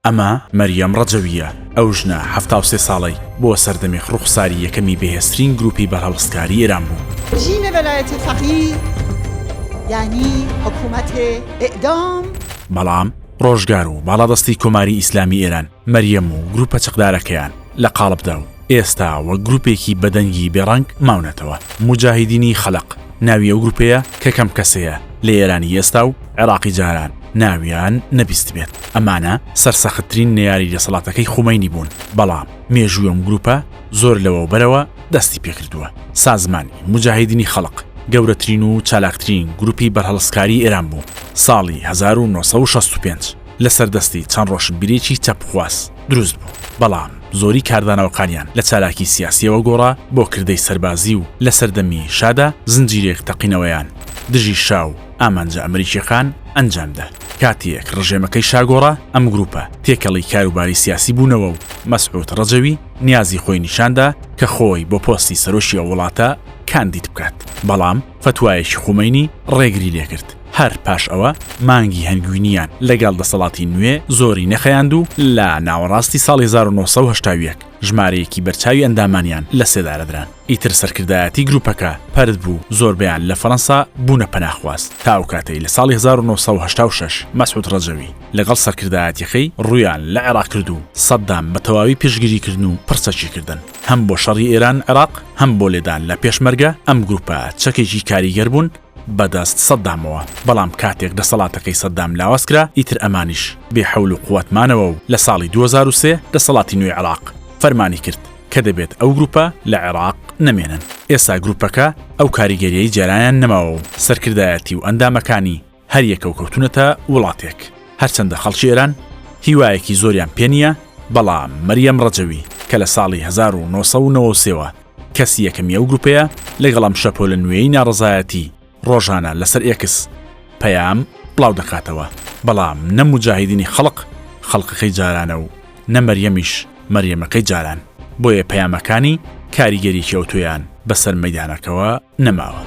ئەمە مەریەم ڕەجەوییە، ئەو ژنە 73 ساڵەی بۆ سەردەمێک ڕوخساری یەکەمی بەهێزترین گروپی بەرهەڵستکاری ئێران بوو. رژیم ولایت فقیه یعنی حکومت اعدام. بەڵام ڕۆژگار و باڵادەستی کۆماری ئیسلامی ئێران مەریەم و گروپە چەکدارەکەیان لە قاڵبدا و ئێستا وەک گروپێکی بەدەنگی بێ ڕەنگ ماونەتەوە. موجاهیدینی خەلق ناوی ئەو گروپەیە کە کەم کەسەیە لە ئێرانی ئێستا و عێراقی جاران ناویان نەبیستبێت. ئەمانە سەرسەختترین نەیاری دەسەڵاتەکەی خومەینی بوون، بەڵام مێژووی ئەم گروپە زۆر لەوەوبەرەوە دەستی پێکردووە. سازمانی موجاهیدینی خەڵق گەورەترین و چالاکترین گروپی بەرهەڵستکاری ئێران بوو. ساڵی 1965 لەسەر دەستی چەند ڕۆشنبیرێکی چەپخواز دروست بوو، بەڵام زۆری کاردانەوەکانیان لە چالاکی سیاسییەوە گۆڕا بۆ کردەی سەربازی و لە سەردەمی شادا زنجیرەیەک تەقینەوەیان دژی شا و ئامانجە ئەمریکییەکان ئەنجامدا. کاتێک ڕژێمەکەی شا گۆڕا، ئەم گروپە تێکەڵی کاروباری سیاسی بوونەوە و مەسعود ڕەجەوی نیازی خۆی نیشاندا کە خۆی بۆ پۆستی سەرۆکی ئەو وڵاتە کاندید بکات، بەڵام فەتوایەکی خومەینی ڕێگری لێکرد. هەر پاش ئەوە مانگی هەنگوینیان لەگەڵ دەسەڵاتی نوێ زۆری نەخەیاند و لە ناوەڕاستی ساڵی 1981 ژمارەیەکی بەرچاوی ئەندامانیان لە سێدارە دران. ئیتر سەرکردایەتی گروپەکە پەرت بوو، زۆربەیان لە فەرەنسا بوونە پەناخواز، تا ئەو کاتەی لە ساڵی 1986 مەسعود ڕەجەوی لەگەڵ سەرکردایەتیەکەی ڕوویان لە عێراق کرد و سەدام بە تەواوی پشتگیری کردن و پڕچەکی کردن هەم بۆ شەڕی ئێران عێراق هەم بۆ لێدان لە پێشمەرگە، ئەم گروپە چەکێکی کاریگەر بوون بەدەست سەدامەوە، بەڵام کاتێک دەسەڵاتەکەی سەدام لاواز کرا ئیتر ئەمانیش بێ حەول و قوت مانەوە و لە ساڵی 2003 دەسەڵاتی نوێی عێراق فەرمانی کرد کە دەبێت ئەو گروپە لە عێراق نەمێنن. ئێستا گروپەکە ئەو کاریگەریەی جارانیان نەماوە و سەرکردایەتی و ئەندامەکانی هەریەکەو کەوتونەتە وڵاتێک. هەرچەندە خەڵکی ئێران هیوایەکی زۆریان پێ نییە، بەڵام مەریەم ڕەجەوی کە لە ساڵی 1993 وە کەسی یەکەمی ئەو گروپەیە لەگەڵ ئەم شەپۆلە نوێیەی ناڕەزایەتی ڕۆژانە لەسەر ئێکس پەیام بڵاو دەکاتەوە، بەڵام نە موجاهیدینی خەڵق خەڵقەکەی جارانە و نە مەریەمیش مەریەمەکەی جاران، بۆیە پەیامەکانی کاریگەریی ئەوتۆیان بەسەر مەیدانەکەوە نەماوە.